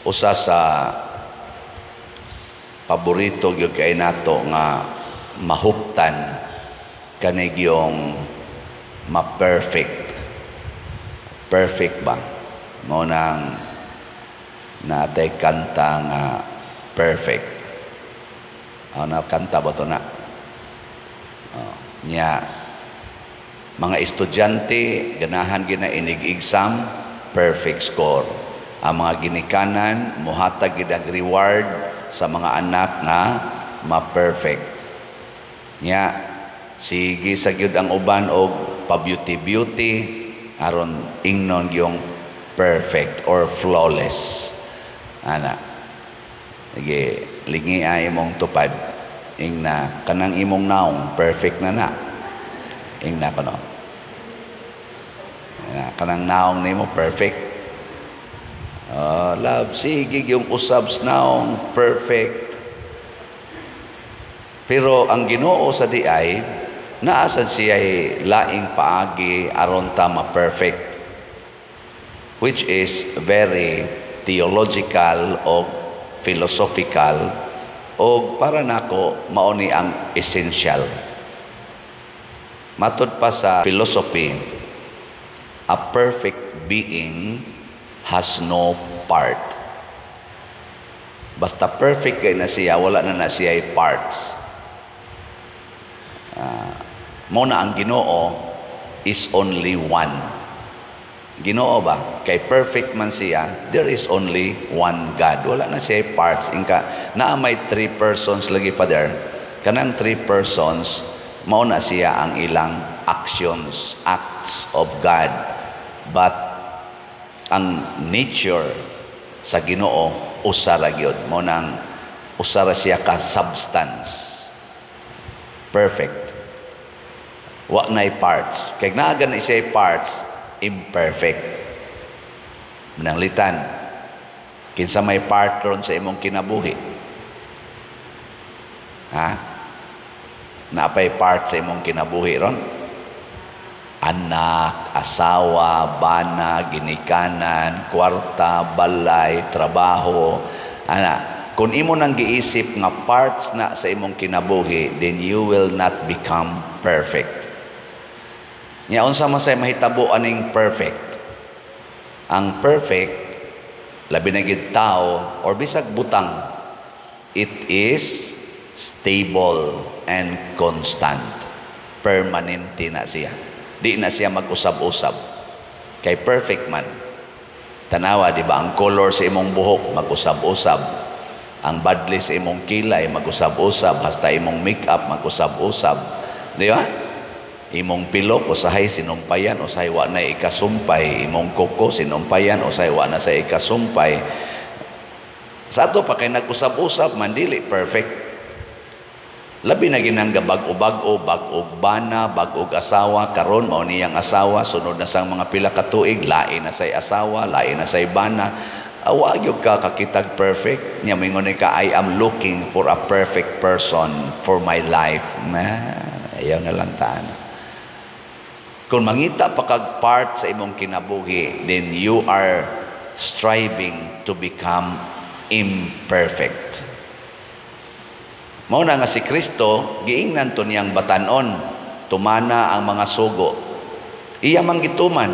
Usa sa paborito gyud kay nato nga mahuptan kani gyung ma-perfect. Perfect ba? Mao nang natay kanta nga "Perfect". Oh, na kanta ba to na? Oh, nya mga estudyante ganahan gina inig exam, perfect score. Ang mga ginikanan muhatag gid ang reward sa mga anak nga ma-perfect. Nya sige sa gyud ang uban og pa-beauty beauty aron ingnon yung perfect or flawless. Ana. Sige, lingi ay imong tupad. Ingna kanang imong naong perfect na na. Ingna kono. Na, kanang naong nimo perfect. Oh, love, sige yung usab sa naong perfect. Pero ang Ginoo sa diay, naa sad siya laing paagi aron ta ma-perfect, which is very theological o philosophical, o para nako mao ni ang essential. Matud pa sa philosophy, a perfect being has no part. Basta perfect kay na siya, wala na na siya parts. Mo na ang Ginoo is only one. Ginoo ba? Kay perfect man siya, there is only one God. Wala na siya parts. Inka, naa may three persons lagi pa there. Kanang three persons, mao na siya ang ilang actions, acts of God. But ang nature sa Ginoo usa ra gyud. Mao nang usa ra siya ka substance. Perfect. Wa nay parts. Kay naa gani siya parts, imperfect. Mananglitan, kinsa may part ron sa imong kinabuhi? Ha? Napay part sa imong kinabuhi ron? Anak, asawa, bana, ginikanan, kwarta, balay, trabaho. Ana, kung imo nang giisip nga parts na sa imong kinabuhi, then you will not become perfect. Nya unsa man say mahitabo aning perfect? Ang perfect, labi na gid tao or bisag butang, it is stable and constant. Permanente na siya. Di na siya mag-usab-usab. Kay perfect man. Tanawa, di ba? Ang color sa imong buhok, mag-usab-usab. Ang badli sa imong kilay, mag-usab-usab. Hasta imong makeup, mag-usab-usab. Di ba? Imong pilok, usahay sinumpayan, usahay wa na ikasumpay. Imong kuko, sinumpayan, usahay wa na sa ikasumpay. Sa ato pa kay nag-usab-usab man, dili perfect. Labi na ginangga bag-o-bag-o, bag-og bana, bag-og asawa, karon mao niyang asawa, sunod na sang mga pila ka tuig, lain na say asawa, lain na say bana. Awa gyud ka kakitag perfect. Nya mingon ka, "I am looking for a perfect person for my life." Na, ayaw na lang taan. Kung mangita pa kag part sa imong kinabuhi, then you are striving to become imperfect. Mao na nga si Kristo giingnan to niyang batanon, tumana ang mga sugo. Iya man gituman,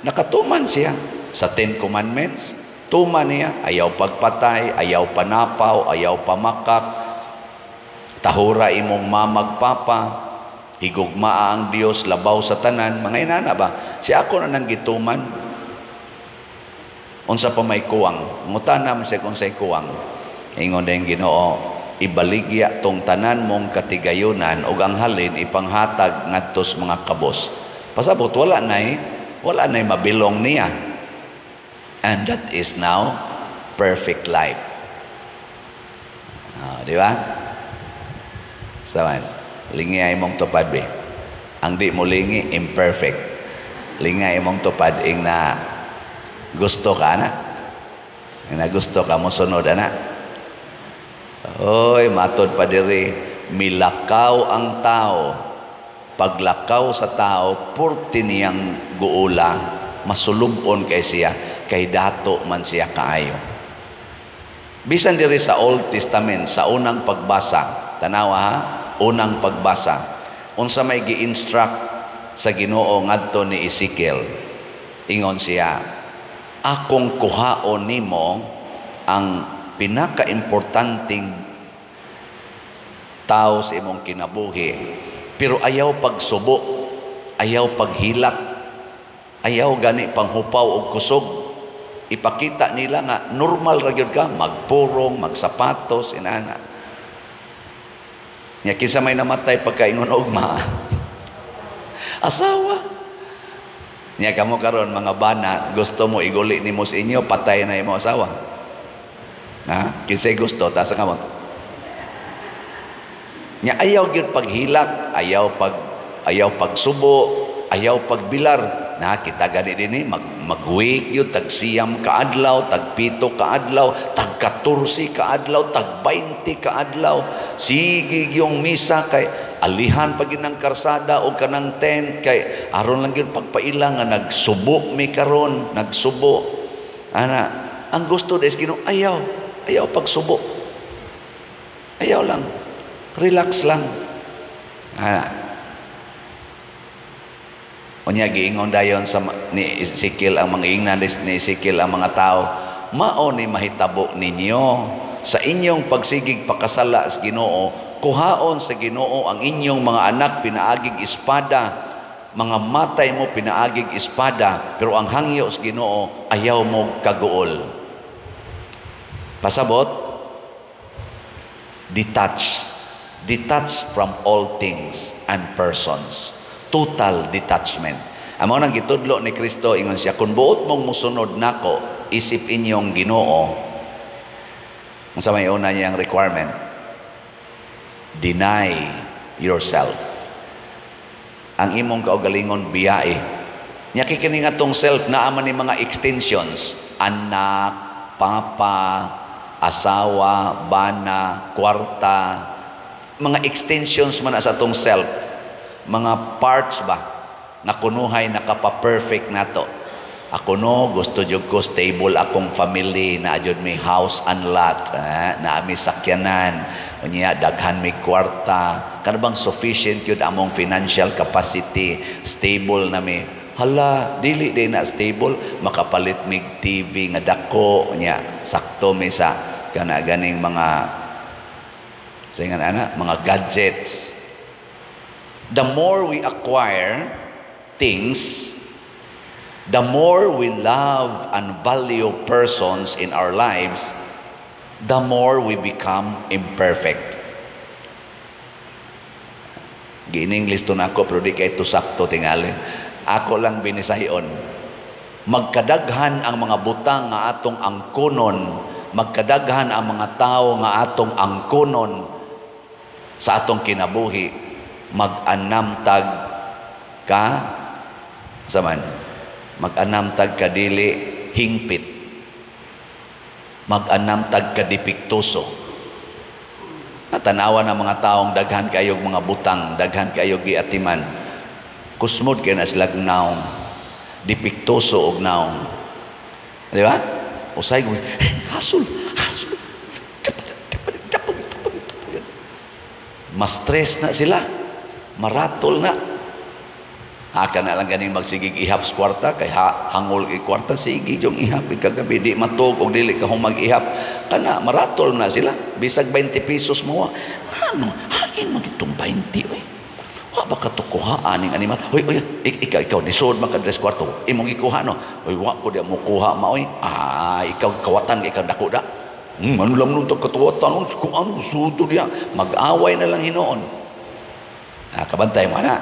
nakatuman siya sa Ten Commandments. Tuman niya, ayaw pagpatay, ayaw panapaw, ayaw pamakak, tahura imong mamag papa, higugmaa ang Dios labaw sa tanan, mga inana ba? Si ako na nang gituman. Unsa pa may kuwang? Ngutana man siya kung say kuwang. Ingon din Ginoo, ibaligya tong tanan mong katigayunan ug ang halin ipanghatag ngadto sa mga kabos. Pasabot wala nay mabilong niya. And that is now perfect life. Ah, di ba? Saman, lingi ay mong tupad be. Ang di mo lingi, imperfect. Lingi ay mong tupad ing na gusto ka na. Ing na gusto ka mo sunod ana. Oy, matod pa diri, milakaw ang tao. Paglakaw sa tao, purti niyang guula, masulubon kay siya, kay dato man siya kaayo. Bisan diri sa Old Testament, sa unang pagbasa, tanawa ha, unang pagbasa, unsa may gi-instruct sa Ginoo ngadto ni Ezekiel? Ingon siya, akong kuhaon nimo ang pinaka-importanteng tao sa imong kinabuhi, pero ayaw pagsubo, ayaw paghilak, ayaw gani panghupaw og kusog. Ipakita nila nga normal ra gyud ka, magpurong, magsapatos, inana. Nya kinsa may namatay pagkaingon ugma? Asawa. Nya kamo karon mga bana, gusto mo iguli nimo sa inyo, patay na imo asawa. Ha? Kinsay gusto, taas ang kamot. Nya ayaw gyud paghilak, ayaw pagsubo, ayaw pagbilar. Na kita gani dinhi mag-week yun, tag 9 ka adlaw, tag 7 ka adlaw, tag 14 ka adlaw, tag 20 ka adlaw. Sige yung misa kay alihan pag ng karsada o kanang tent kay aron lang yun pagpaila nga nagsubo mi karon, nagsubo. Ana, ang gusto des Ginoo, ayaw, ayaw pagsubo. Ayaw lang. Relax lang. Ana. Unya giingon dayon sa ni Ezekiel ang mga ingnan ni Ezekiel ang mga tao, mao ni mahitabo ninyo sa inyong pagsigig pakasala sa Ginoo, kuhaon sa Ginoo ang inyong mga anak pinaagig espada, mga matay mo pinaagig espada, pero ang hangyo sa Ginoo ayaw mo kaguol. Pasabot, detach, detach from all things and persons. Total detachment. Amo nang gitudlo ni Kristo, ingon siya, kung buot mong musunod nako, isip inyong Ginoo, unsa may una niyang requirement? Deny yourself. Ang imong kaugalingon biyae. Nya kini nga tong self naa man ni mga extensions, anak, papa, asawa, bana, kwarta, mga extensions man sa atong self, mga parts ba nga kunuhay nakapa-perfect nato. Ako no, gusto jud ko stable akong family, na jud may house and lot, na mi sakyanan, unya daghan may kwarta, kana bang sufficient jud among financial capacity, stable na mi. Hala, dili din na stable, makapalit mig TV nga dako, unya sakto mi sa kana ganing mga sa ingan ana, mga gadgets. The more we acquire things, the more we love and value persons in our lives, the more we become imperfect. Gi-English to nako pero di kay ito sakto tingali. Ako lang binisayon. Magkadaghan ang mga butang nga atong angkonon, magkadaghan ang mga tao nga atong angkonon sa atong kinabuhi, mag-anamtag ka saman, mag-anamtag ka dili hingpit, mag-anamtag ka depektuso. Natanawa ng mga taong daghan kayog mga butang, daghan kayog giatiman, kusmod kay na sila naong, depektuso og naong, di ba? Usay ko, hasol, hasol, mas-stress na sila, maratol na. Aka na lang ganing magsigig ihap sa kwarta, kay hangol kay kwarta, sige yung ihap, kagabi di matug, og dili ka mag-ihap, kana maratol na sila, bisag 20 pesos mo, ano, hangin mo ditong 20, oy. Wa ba ka to kuha aning animal? Hoy, oy, ikaw, nisod man ka dress kwarto, imong ikuha, no? Oy, wa ko di mo kuha ma, oy. Ah, ikaw, kawatan, ikaw dako da. Ano lang nung katuwatan, kung ano, suto diya. Mag-away na lang hinoon. Ah, kabantay mo na.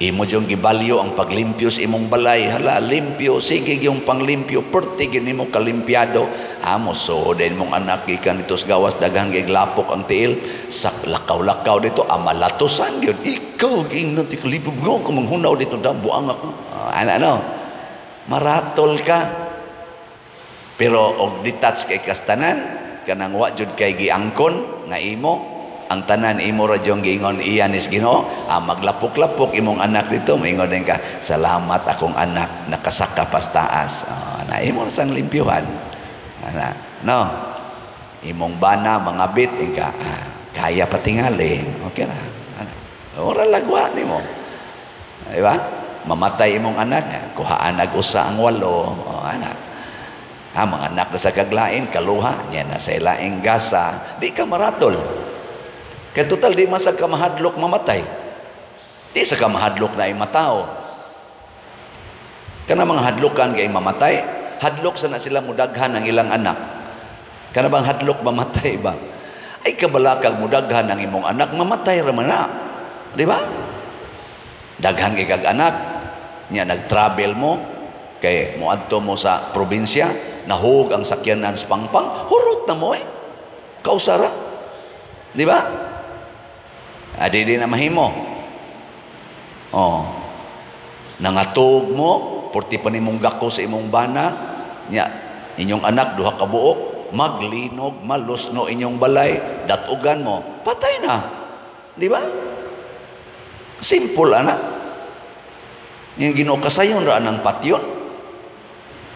Imo diyong gibalyo ang paglimpyo sa imong balay. Hala, limpyo. Sige yung panglimpyo. Perti gini mo kalimpiado. Amo, so din mong anak ikan dito sa gawas, daghang giglapok ang tiil. Sa lakaw-lakaw dito, amalatosan yun. Ikaw, giingnan ti kalipyo. Kung manghunaw dito, da, buang ako. Ano, ano? Maratol ka. Pero og detach kay kastanan, kanang wa jud kay giangkon nga imo, ang tanan imo ra jung giingon iyan is Ginoo. Ah, maglapok-lapok imong anak dito, moingon din ka, salamat akong anak nakasaka pas taas. Oh, na imo ra sang limpyuhan. Ana, no? Imong bana mangabit ika, ah, kaya patingali. Okay ra. Ana. Ora lagwa nimo. Di ba? Mamatay imong anak, ah, kuhaan ag usa ang walo. O, ana. Ha, mga anak na sa kaglain, kaluha, niya na sa ilaing gasa, di ka maratol. Kaya total, di man sa ka mahadlok mamatay. Di sa ka mahadlok na ay matao. Kana mga hadlokan kay mamatay, hadlok sa na sila mudaghan ang ilang anak. Kana bang hadlok mamatay ba? Ay kabalakag mudaghan ang imong anak, mamatay ra man na. Di ba? Daghan kay kag anak, nya nag-travel mo, kay moadto mo sa probinsya, nahug ang sakyanan sa pangpang, hurot na mo eh. Kausara. Di ba? Adi di na mahimo. Oh. Nangatog mo, porti pa nimong gako sa imong bana, nya inyong anak duha ka buok, maglinog, malusno inyong balay, datugan mo, patay na. Di ba? Simple ana. Yung Ginoo kasayon ra ang patyon.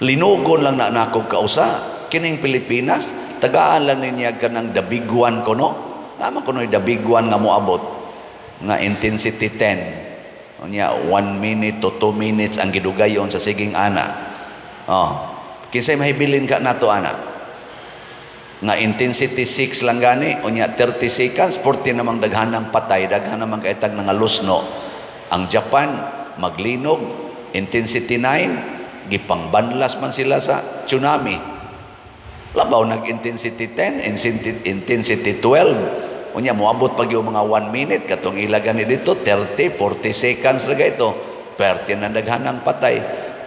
Linugon lang na nakog kausa. Kining Pilipinas, tagaan lang niya kanang the big one kono. Naman kuno the big one nga moabot nga intensity 10. Unya 1 minute to 2 minutes ang gidugayon sa siging ana. Oh, kinsay mahibilin ka nato ana? Nga intensity 6 lang gani, unya 30 seconds, 40 namang daghanang patay, daghan namang kaitag nga lusno. Ang Japan maglinog, intensity 9, gipangbanlas man sila sa tsunami. Labaw nag intensity 10, intensity 12. Unya moabot pag yung mga 1 minute katong ila gani dito 30, 40 seconds ra ito. Perte na daghanang patay.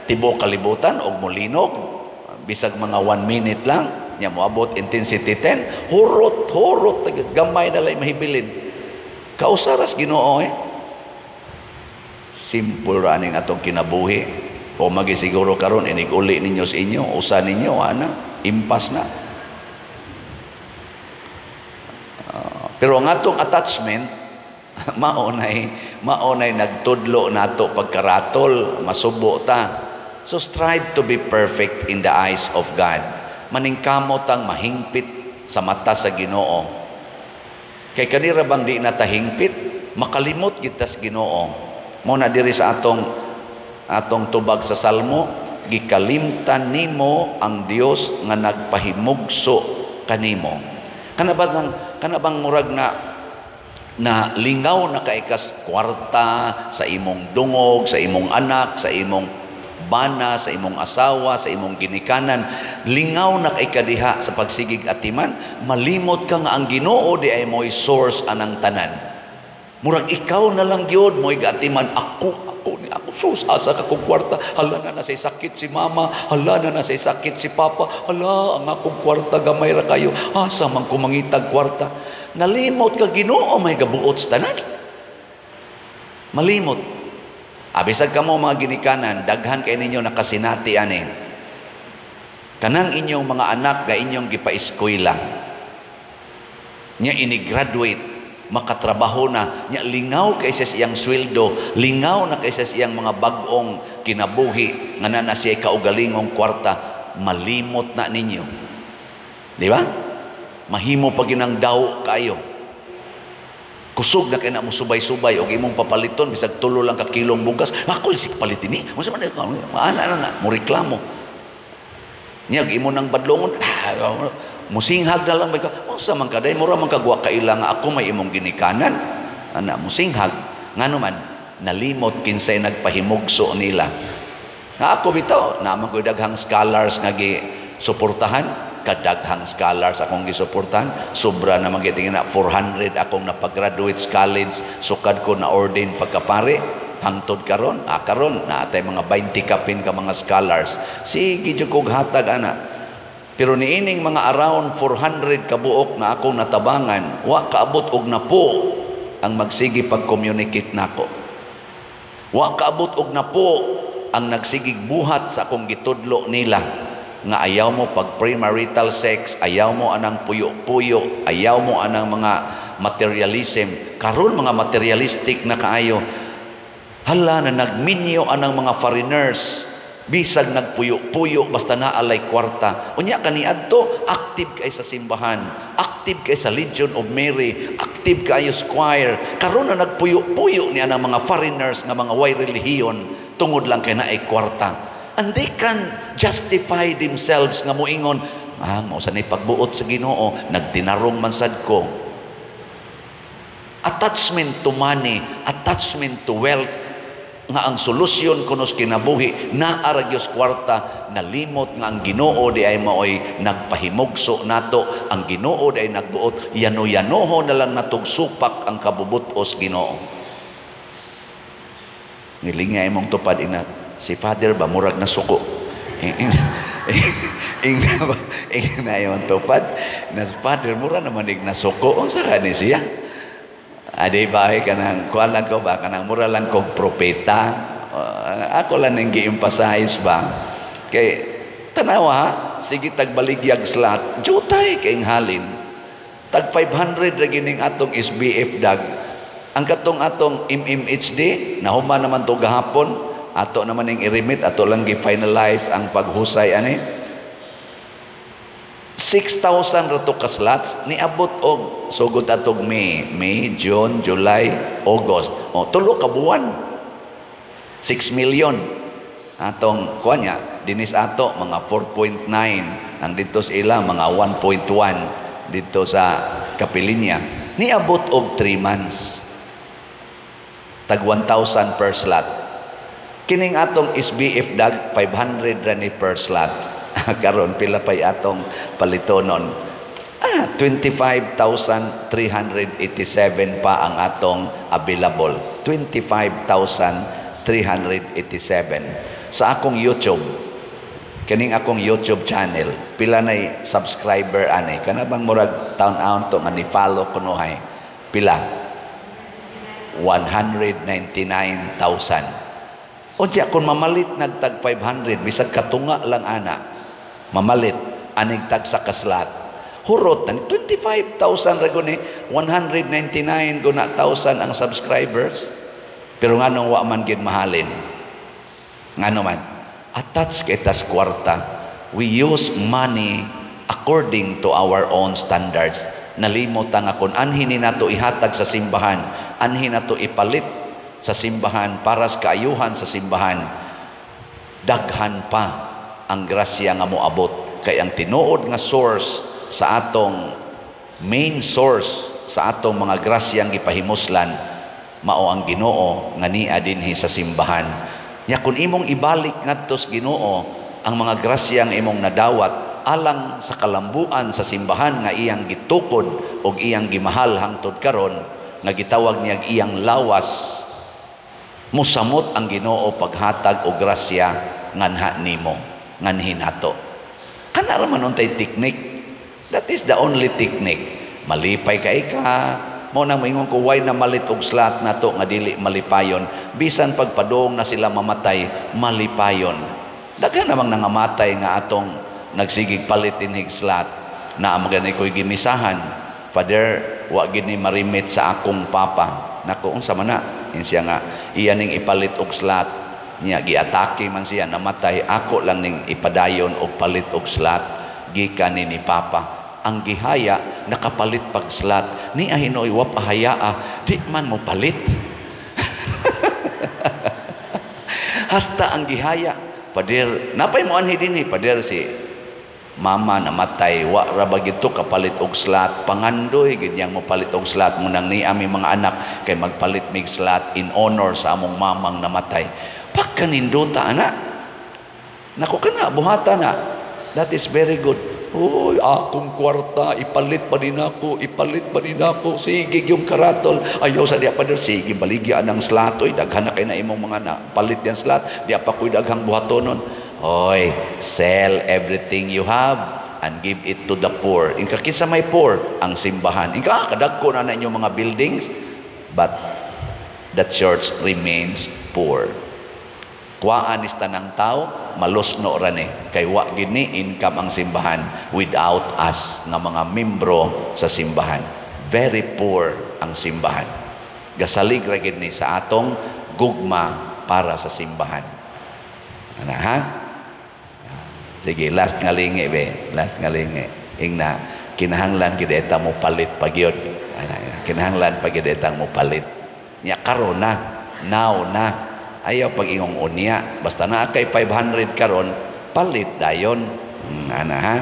Tibuok kalibutan og molinog bisag mga 1 minute lang nya moabot intensity 10, hurot hurot gamay na lay mahibilin. Kausaras Ginoo eh. Simple ra aning atong kinabuhi. O magisiguro karon inig uli ninyo sa inyo, usa ninyo ana, impas na. Pero ang atong attachment mao nay nagtudlo nato pagkaratol, masubo ta. So strive to be perfect in the eyes of God. Maningkamot ang mahingpit sa mata sa Ginoo. Kay kanira bang di na tahingpit, makalimot kita sa Ginoo. Mo na diri sa atong atong tubag sa Salmo, gikalimtan nimo ang Dios nga nagpahimugso kanimo. Kana bang murag na na lingaw na kay kas kwarta sa imong dungog, sa imong anak, sa imong bana, sa imong asawa, sa imong ginikanan, lingaw na kay kadiha sa pagsigig atiman, malimot ka nga ang Ginoo di ay mo'y source anang tanan. Murag ikaw na lang gyud mo'y gaatiman, ako ako ni ako, sus, asa ka kong kwarta, hala na nasay sakit si mama, hala na nasay sakit si papa, hala ang akong kwarta gamay ra kayo, asa man ko mangitag kwarta. Nalimot ka Ginoo may gabuot sa tanan. Malimot. Abisag kamo mga ginikanan, daghan kay ninyo nakasinati ani. Kanang inyong mga anak ga inyong gipa-eskwela. Nya ini-graduate, makatrabaho na, nya lingaw kay sa iyang sweldo, lingaw na kay sa iyang mga bag-ong kinabuhi, nga na siya kaugalingong kwarta, malimot na ninyo. Di ba? Mahimo pa ginang daw kayo. Kusog na kay na mo subay-subay og imong papaliton bisag tulo lang ka kilong bugas. Ako isik palit ini. Unsa man ana na na mo reklamo. Nya imo nang badlongon, ah, musinghag na lang ka. Unsa man kaday mura man kagwa kaila nga ako may imong ginikanan. Ana musinghag ngano man nalimot kinsay nagpahimugso nila. Nga ako bitaw, naman ko daghang scholars nga gi suportahan, kadaghang scholars akong gisuportahan, sobra naman gitingin na 400 akong napagraduate sa college, sukad ko na ordain pagkapare, hangtod karon, ah, karon naatay mga 20 kapin ka mga scholars. Sige jud kog hatag ana. Pero niining mga around 400 kabuok na akong natabangan, wa kaabot og napo ang magsige pag-communicate nako. Wa kaabot og napo ang nagsigig buhat sa akong gitudlo nila nga ayaw mo pag premarital sex, ayaw mo anang puyo-puyo, ayaw mo anang mga materialism. Karon mga materialistic na kaayo. Hala na nagminyo anang mga foreigners, Bisag nagpuyo-puyo, basta naalay kwarta. Unya kaniadto, active kay sa simbahan, active kay sa Legion of Mary, active kayo sa choir. Karon na nagpuyo-puyo niya ng mga foreigners nga mga way relihiyon tungod lang kay naay kwarta. And they can justify themselves nga moingon, "Ah, mao sa ni pagbuot sa Ginoo, nagtinarong man sad ko." Attachment to money, attachment to wealth, nga ang solusyon kuno sa kinabuhi naa ra gyud kwarta, nalimot nga ang Ginoo di ay maoy nagpahimugso nato, ang Ginoo di ay nagbuot. Yano-yanoho na lang natog supak ang kabubut-os Ginoo. Ngilinga imong tupad, ina si Father ba, murag na suko. Ingna ba, ingna imong tupad na si Father mura naman ig nasuko, unsa ka ni siya? Adi ba, kanang kuan lang ko ba, kanang mura lang kog propeta. Ako lang ning gi-emphasize ba. Kay tanawa ha, sige tagbaligyag slot, jutay kay halin. Tag 500 ra gining atong SBF dag. Ang katong atong MMHD, nahuman naman to gahapon, ato naman ning i-remit, ato lang gi-finalize ang paghusay ani. 6,000 ra to ka slots, niabot og sugod atog May, June, July, August. O 3 ka buwan. 6 million. Atong kuan niya, dinis ato mga 4.9, ang dito sa ila mga 1.1 dito sa Kapilinya. Niabot og 3 months. Tag 1,000 per slot. Kining atong SBF dag, 500 ra ni per slot. Karon pila pay atong palitonon? Ah, 25,387 pa ang atong available. 25,387. Sa akong YouTube, kaning akong YouTube channel, pila nay subscriber ani? Kana bang murag taon-taon to nga ni follow kunuhay? Pila? 199,000. Unya kung mamalit nagtag 500, bisag katunga lang ana, mamalit anig tag sa ka-slot. Hurot na 25,000 ra guni, 199 guna thousand ang subscribers. Pero nganong wa man gid mahalin? Ngano man? Attached kay tas kwarta. We use money according to our own standards. Nalimot nga kung anhin ni nato ihatag sa simbahan, anhin nato ipalit sa simbahan para sa kaayuhan sa simbahan, daghan pa ang grasya nga moabot, kay ang tinuod nga source sa atong, main source sa atong mga grasyang gipahimuslan, mao ang Ginoo nga nia dinhi sa simbahan. Nya kung imong ibalik ngadto sa Ginoo ang mga grasyang imong nadawat alang sa kalambuan sa simbahan nga iyang gitukod og iyang gimahal hangtod karon, nga gitawag niya iyang lawas, musamot ang Ginoo paghatag og grasya nganha nimo, nganhi nato. Kana ra man untay technique. That is the only technique. Malipay kay ka. Mo nang moingon ko, why na malit og slot nato nga dili malipayon? Bisan pagpadong na sila mamatay, malipayon. Daghan namang nangamatay nga atong nagsigig palit inhig slot na magani ko'y gimisahan. "Father, wa gid ni marimit sa akong papa." Nako, unsa man na? Siya nga iya ning ipalit og slot niya, giatake man siya, namatay. Ako lang ning ipadayon og palit og slot gikan ni papa. Ang gihaya nakapalit pag slot ni ahinoy, wa pahayaa, di man mo palit. Hasta ang gihaya, "Pader, napay mo anhi dinhi, pader, si mama namatay, wa ra ba gito kapalit og slot? Pangandoy gid niyang mopalit og slot mo nang ni ami mga anak kay magpalit mig slot in honor sa among mamang namatay." Pagkanindota ana, nako, kana buhata na. That is very good. "Uy, akong kwarta, ipalit pa din ako, ipalit pa din ako. Sige, yung karatol. Ayaw sa diya pa din. Sige, baligya ng slot. Uy, daghan na kay na imong mga na. Palit yan slot. Diya pa ko'y daghang buhatonon." Oy, sell everything you have and give it to the poor. Inka kinsa may poor? Ang simbahan. Inka, ah, kadagko na na inyong mga buildings. But the church remains poor. Kuhaan is tanang tao, malusno ra ni. Kay wa gini income ang simbahan without us nga mga membro sa simbahan. Very poor ang simbahan. Gasalig ra gid ni sa atong gugma para sa simbahan. Ana ha? Sige, last nga lingi be, last nga lingi. Ingna, kinahanglan gid eta mo palit pa gyud. Ana, kinahanglan pa gid etang mo palit. Nya karon na, now na. Ayaw pag ingong unya, basta naa kay 500 karon, palit dayon. Ana ha.